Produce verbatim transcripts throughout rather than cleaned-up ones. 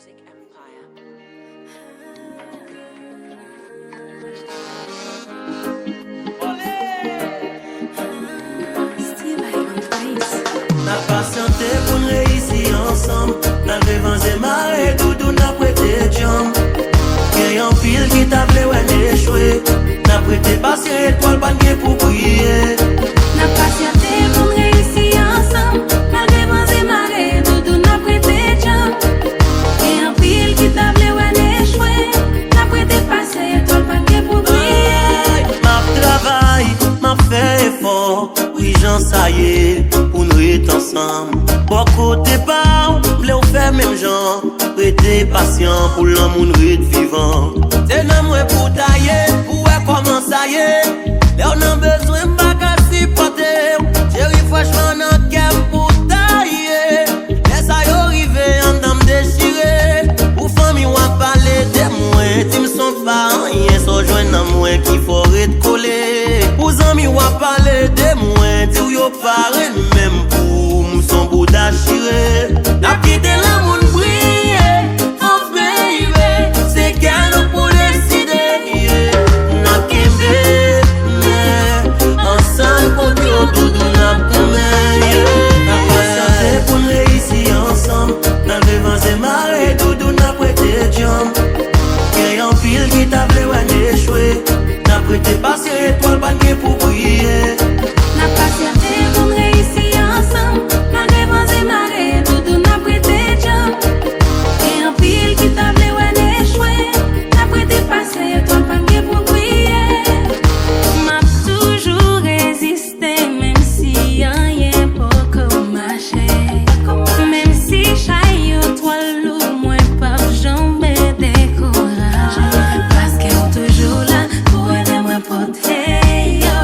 Empire. N ap pasyante pou n reyisi ansanm. N al devan zemare, doudou n ap rete djanm. Gen anpil ki ta vle wè n echwe. N ap rete pasyan, etwal pa n gen pou briye. N ap pasyante pou n reyisi ansanm. N al devan zemare, doudou n ap rete djanm. Gen anpil ki ta vle wè n echwe. N ap rete pasyan, etwal pa n gen pou briye. M ap travay, m ap fè efò. Wi, jan sa ye, pou n ret ansanm. Bò kote pa w, m vle w fè menm jan. Rete pasyan pou lanmou n ret vivan. Se nan mwen pou w ta ye, pou w wè kòman sa ye. Lè w nan bezwen, m pa ka sipòte w. Cheri, franchman, nan kè m pou w ta ye. Lè sa yo rive, anndan m dechire. Pou fanmi w ap pale de mwen, di m s on pa anyen, sa w jwenn nan mwen ki fè w ret kole. Pou zanmi w ap pale de mwen, di w yo pa renmen m, pou m s on bouda chire. N ap kite lanmou n briye, oh baby, se kè nou pou deside, yeah. N ap kenbe men ansanm kont yo, doudou n ap goumen, yeah. N ap pasyante pou n reyisi ansanm. N al devan zemare, doudou n ap rete djanm. Gen anpil ki ta vle wè n echwe. N ap rete pasyan, etwal pa n gen pou briye. N ap pasyante pou n reyisi ansanm. N al devan zemare, doudou n ap rete djanm. Gen anpil ki ta vle wè n echwe. N ap rete pasyan, etwal pa n gen pou briye. M ap toujou reziste, menm si anyen poko mache. Menm si chay yo twò lou, mwen p ap janm dekouraje. Paske w toujou la pou ede mwen pote yo.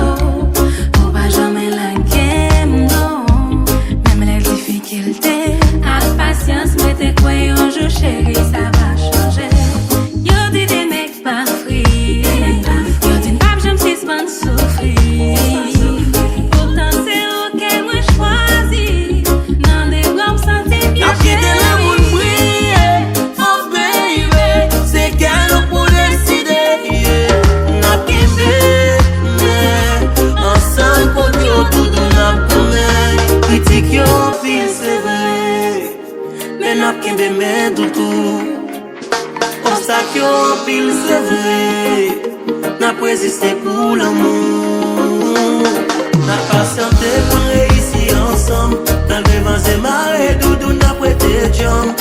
Ou pa janm lage m, non. Menm lè difikilte ak pasyans, mwen te kwè yon jou, cheri, sa va chanje. Yo di de nèg pa fri. Yo di n p ap janm sispann soufri. Poutan se ou ke mwen chwazi. Nan de bra w m santi m byen, cheri. N ap kite lanmou n briye, oh baby. Se kè nou pou deside, yeah. N ap kenbe men ansanm kont yo, doudou n ap goumen. Kritik yo anpil, se vre. Men n ap kenbe men doudou. Obstak yo anpil, se vre. N ap reziste pou lanmou. N ap pasyante pou n reyisi ansanm. N al devan zemare, doudou n ap rete djanm.